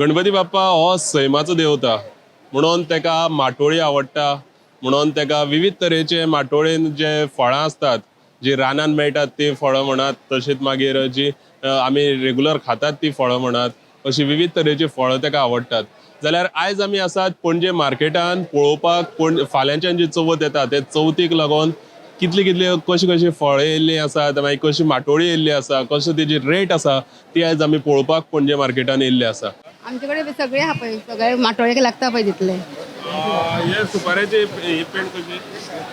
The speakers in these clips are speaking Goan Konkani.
गणपती बाप्पा हो सैमाचो देवता म्हणून तेका माटोळी आवडटा, म्हणून तेका विविध तरेचे माटोळेन जे फळां आसतात, जी रानान मेळटात ती फळां म्हणात, तशीच मागीर जी आमी रेगुलर खातात ती फळां म्हणात, अशी विविध तरेची फळां तेका आवडटात. जाल्यार आयज आमी आसात पणजे मार्केटान पळोवपाक पण फाल्यांच्यान जी चवथ येता ते चवथीक लागून कितली कितली कशी कशी फळां येयल्लीं आसात, मागीर कशी माटोळी येयल्ली आसा, कशी तेजी रेट आसा ती आयज आमी पळोवपाक पणजे मार्केटान येयल्ली आसा. आमचे कडेन सगळे आहा पळय, सगळे माटोळेक लागता पळय तितले. हे सुपाऱ्याची ही पेंट कशी?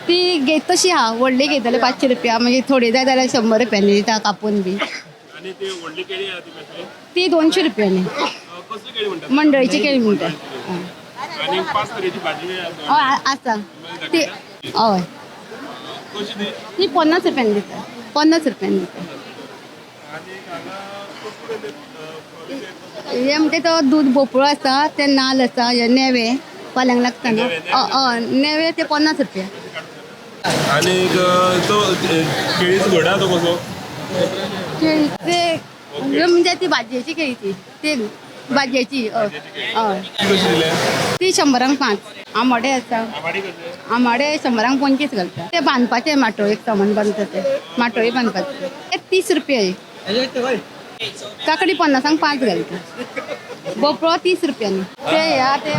ती घेत तशी आहा, व्हडली घेत जाल्यार 500 रुपया, मागीर थोडी जाय जाल्यार 100 रुपयांनी दिता कापून बी. आनी ती व्हडली केळी आहा ती कशी? ती 200 रुपयांनी. कसली केळी म्हणटात? मंडळीची केळी म्हणटा. हय. आनी 5 तरेची भाजी आसा. हय आसा ती. हय. कशी ती? ती 50 रुपयांनी दिता, 50 रुपयांनी दिता. आनी हांगा कसले ते, हे म्हणजे तो दूद भोपळो आसा, ते नाल्ल आसा, हे नेवे फाल्यांक लागता न्हू. हय हय, नेवे ते 50 रुपया. आनीक तो केळीचो घड आहा तो कसो? केळी ते म्हणजे ती भाजयेची केळी, ती ती भाजयेची. हय हय. ती कशी दिले? ती 100 5. आंबाडे आसा. आमाडी कशे? आंबाडे 100 25 घालता. ते बांदपाचे माटोळेक सामान बांदता ते माटोळी बांदपाचे ते 30 रुपया एक. काकडी 50 5 घालता. भोपळो 30 रुपयांनी ते ह्या ते,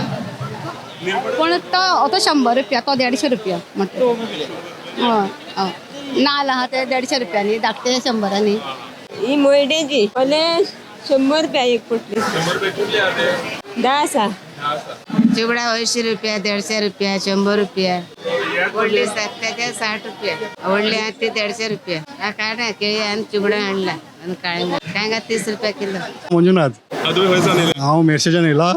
पूण तो तो 100 रुपया, तो 150 रुपया मोठो. हय हय, नाल्ल आहा ते 150 रुपयांनी, धाकटे 100. ही मोयडेची पले 100 रुपया एक पोटली. 100 रुपया कितले आहा ते? 10 आसा. 10 आसा. चिवडा 80 रुपया, 150 रुपया, 100 रुपया. व्हडली सत्याचे 60 रुपया, व्हडली आहा ती 150 रुपया. हा काय ना केळी आणि चिवडा आणला आणि काळिंगा कांगा 30 रुपया किलो. मंजुनाथ. तुमी खंय सावन येयले? हांव मेरशेच्यान येयला.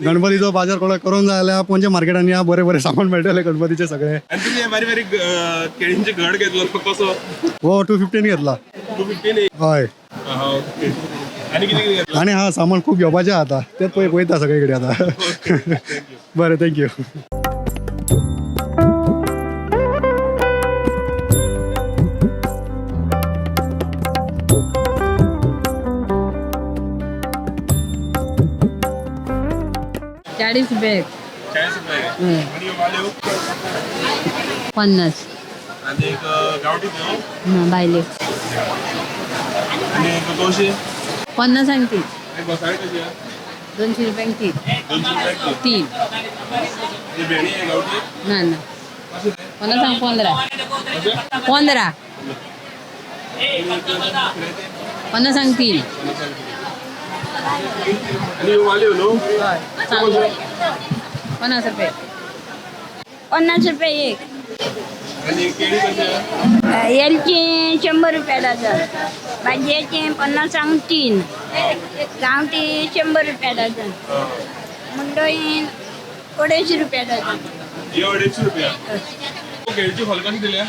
गणपतीचो बाजार कोणाक करूंक जाय जाल्यार पणजे मार्केटान या, बरे बरे सामान मेळटले गणपतीचे सगळे. आनी तुमी हे बारीक बारीक केळींचे घड घेतलो तो कसो? हो 215 घेतला. 215 एक? हय. आहा, ओके. आनी कितें कितें घेतला? आनी हा सामान खूब घेवपाचें आहा आतां, तें पळय पळयता सगळे कडेन आतां. बरें, thank you. चाळीस रुपये. 40 रुपया. आनी ह्यो वाल्यो? 50. आनी एक गांवठी त्यो? बायले. आनी तवशी? 50 ती. आनी घोसाळी कशी आहा? 200 रुपयांक ती. 200 रुपयाक ती. तीन. ही भेंडी आहे गावठी? ना ना. कशें ते? 50 15. कशें? 15. 50 तीन. आनी ह्यो वाल्यो न्हू? 50 रुपये. 50 रुपया एक. आनी केळी कशी आहा? एलची 100 रुपया डझन, भाजयेचे 50 3, गांवठी 100 रुपया डझन, मुंडोईन 250 रुपया डझन. ह्यो 250 रुपया. केळीची फल कशी दिल्या?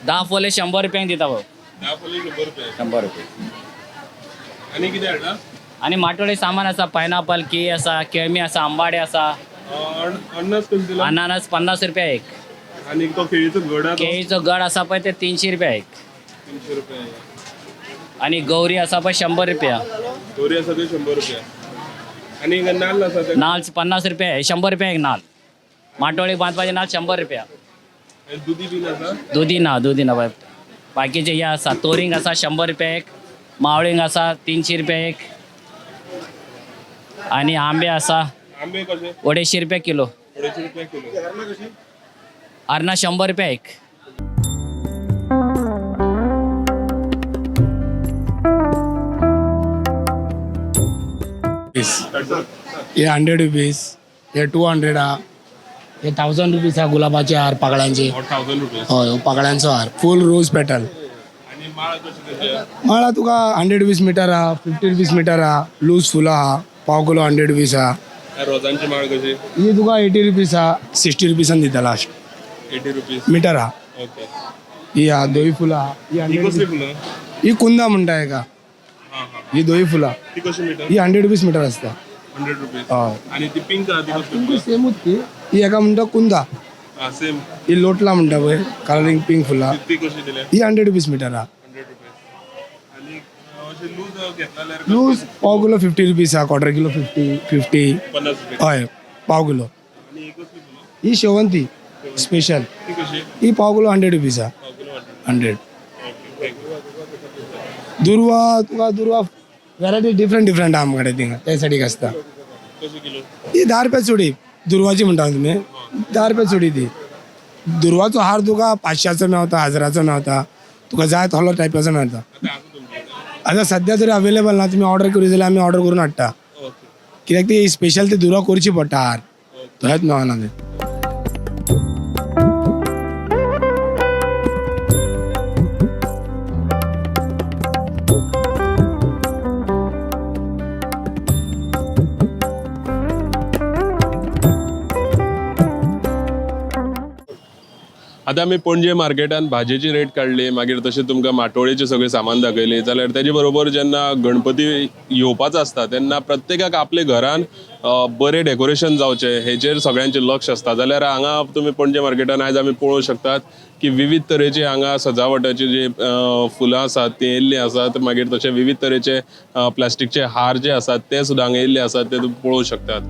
10 फोले 100 रुपयांक दिता भाऊ. 10 फोले 100 रुपया. 100 रुपये. आनी कितें हाडला? आनी माटोळे सामान आसा, पायनापल केळी आसा, केळमी आसा, आंबाडे आसा. अण्णास कशी दिला? अनानस 50 रुपया एक. आनी तो केळीचो घड आहा तो? केळीचो गड आसा पळय ते 300 रुपया एक. 300 रुपया. आनी गौरी आसा पळय 100 रुपया. दोरी आसा ते 100 रुपया. आनी नाल्ल आसा ते? नाल्ल 50 रुपया, 100 रुपया एक नाल्ल. माटोळी बांदपाचे नाल्ल 100 रुपया. आनी दुदी बीन आसा? दुदी ना, दुदी ना बाय. बाकीचे हे आसा, तोरींग आसा 100 रुपया एक, मावळींग आसा 300 रुपया एक, आनी आंबे आसा. आंबे कशे? 250 रुपया किलो. 250 रुपया किलो. आरना 100 रुपया एक. हे 100 रुपीज, हे 200 हा, हे 1000 रुपीज हा गुलाबाचे हार पाकळ्यांचे. 1000 रुपीज. हय, हो पाकळ्यांचो हार, फूल रोज पेटल. आनी माळ कशी कशी आहा? माळा तुका 100 रुपीज मिटर हा, 50 रुपीज मिटर हा, लूज फुलां हा, पाव किलो 100 रुपीज हा. रोजांची माळ कशी? ही तुका 80 रुपीज हा, 60 रुपीसान दिता लास्ट. 80 रुपीज मिटर हा. ओके. ही हा धवी फुलां हा, ही ही 100. कसली फुलां? ही कुंदा म्हणटा हेका. ही धवी फुलां. ती कशी मिटर? ही 100 रुपीज मिटर आसता. 100 रुपीज. हय. आनी ती पिंक आहा ती कसली? सेमूच ती. ही हेका म्हणटा कुंदा. हा सेम. ही लोटला म्हणटा पळय, कलरींग पिंक फुलां. ती कशी दिल्या? ही 100 रुपीज मिटर हा. 100 रुपीज. आनी लूज घेतला जाल्यार लूज पाव किलो 50 रुपीज आहा, क्वॉर्टर किलो 50 50. 50 रुपया. हय, पाव किलो. आनी ही कसली फुलां? ही शेवंती स्पेशल. ती कशी? ही पाव किलो 100 रुपीज आहा. पाव किलो 100. 100. Okay, thank you. दुर्वा तुका दुर्वा व्हेरायटी डिफरंट डिफरंट आहा आमकडे थिंगा, त्या सायडीक आसता. कशी किलो? ही 10 रुपया चुडी. दुर्वाची म्हणटा तुमी, 10 रुपया चुडी ती. दुर्वाचो हार तुका 500चो मेवता, 1000चो मेवता, तुका जाय तसलो टायपाचो मेळटा. आतां आसा तुमचे? आतां सद्या तरी अवेलेबल ना. तुमी ऑर्डर करी जाल्यार आमी ऑर्डर करून हाडटा. ओके. कित्याक ती स्पेशल ती दुर्वा करची पडटा, हार थंयच मेळना ते. आतां आमी पणजे मार्केटान भाजयेची रेट काडली, मागीर तशें तुमकां माटोळेचें सगळें सामान दाखयलें. जाल्यार तेजे बरोबर जेन्ना गणपती येवपाचो आसता तेन्ना प्रत्येकाक आपल्या घरान बरें डेकोरेशन जावचें हेचेर सगळ्यांचें लक्ष आसता. जाल्यार हांगा तुमी पणजे मार्केटान आयज आमी पळोवंक शकतात की विविध तरेचे हांगा सजावटाची जी फुलां आसात तीं येयल्लीं आसात. मागीर तशें विविध तरेचे प्लास्टीकचे हार जे आसात ते सुद्दां हांगा येयल्ले आसात, ते तुमी पळोवंक शकतात.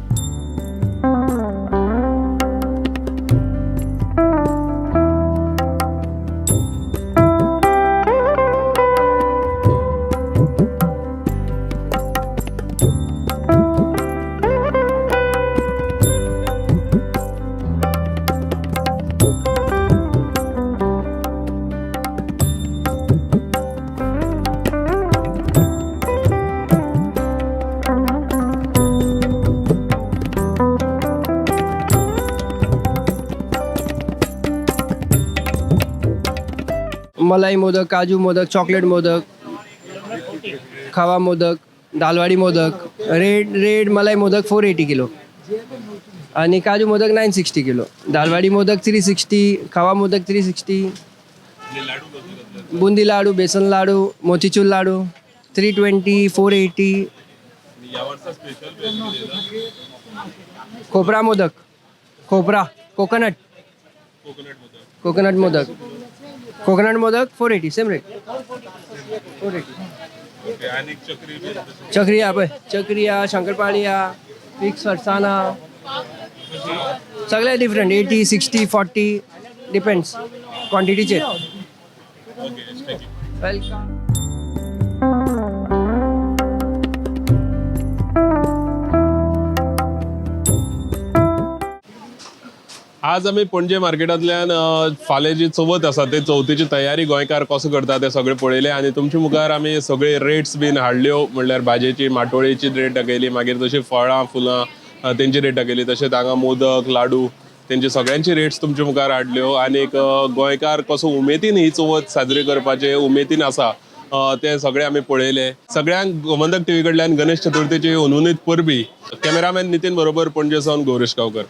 मलाई मोदक, काजू मोदक, चॉकलेट मोदक, खवा मोदक, दालवाडी मोदक. रेड रेड मलाई मोदक 480 किलो आणि काजू मोदक 960 किलो. दालवाडी मोदक 360, खवा मोदक 360, बुंदी लाडू, बेसन लाडू, मोतीचूर लाडू 320, 480. खोबरा modak, खोबरा coconut, coconut modak, coconut modak 480, same rate 480. चक्री हा पळय, चक्री हा, शंकरपाळी हा, फिक्स फरसाण हा, सगळे डिफरंट 80, 60, 40 डिपेंड्स क्वॉन्टिटीचेर. Welcome. आज आमी पणजे मार्केटांतल्यान फाल्यां जी चवथ आसा ते चवथीची तयारी गोंयकार कसो करता ते सगळें पळयलें आनी तुमचे मुखार आमी सगळे रेट्स बीन हाडल्यो. म्हणल्यार भाजयेची माटोळेची रेट दाखयली, मागीर तशी फळां फुलां तेंची रेट दाखयली, तशेंच हांगा मोदक लाडू तेंचे सगळ्यांची रेट्स तुमचे मुखार हाडल्यो. आनीक गोंयकार कसो उमेदीन ही चवथ साजरी करपाचे उमेदीन आसा ते सगळे आमी पळयले. सगळ्यांक गोमंतक टीव्ही कडल्यान गणेश चतुर्थीची हुनहुनीत परबी. कॅमेरामॅन नितीन बरोबर पणजे सावन गौरेश गांवकर.